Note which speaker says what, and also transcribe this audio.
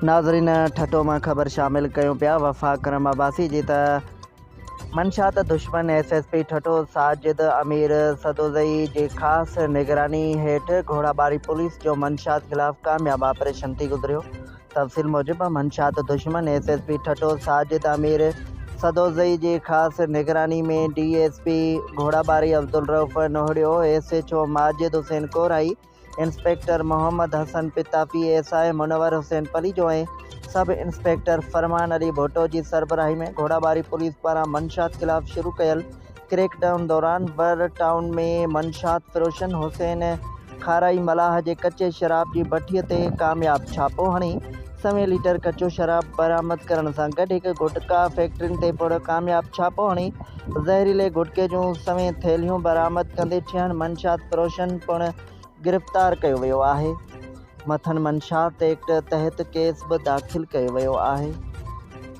Speaker 1: ناظرين ٺٽو مان خبر شامل ڪيون پيا وفا ڪرم عباسي جي ته منشيات دشمن S S P Thatta Sajid Amir Sadozai جي خاص نگراني هيٺ گهوڙاٻاري پوليس جو منشيات خلاف ڪامياب آپريشن ٿي گذريو. تفصيل موجب منشيات دشمن S S P Thatta Sajid Amir Sadozai جي خاص نگراني ۾ D S P Ghorabari Abdul Rauf Nohrio, S H O Majid Hussain Korai, inspector Muhammad Hassan Pitafi, S I Munawar Hussain Palijo ۽ sub inspector Farman Ali Bhutto جي سربراهي ۾ Ghorabari police پاران منشيات خلاف شروع ڪيل ڪريڪ ڊائون دوران ور ٽائون ۾ منشيات فروشن حسين کارائي ملاح جي ڪچي شراب جي بٺي تي ڪامياب ڇاپو هڻي سوين ليٽر ڪچو شراب برآمد ڪرڻ سان گڏ هڪ گٽڪا فيڪٽرين تي پڻ ڪامياب ڇاپو هڻي زهريلي گٽڪي جون سوين ٿيلهيون برآمد ڪندي ڇهن منشيات فروشن پڻ گرفتار ڪيو ويو آهي. مٿن منشيات ايڪٽ تحت ڪيس به داخل ڪيو ويو آهي.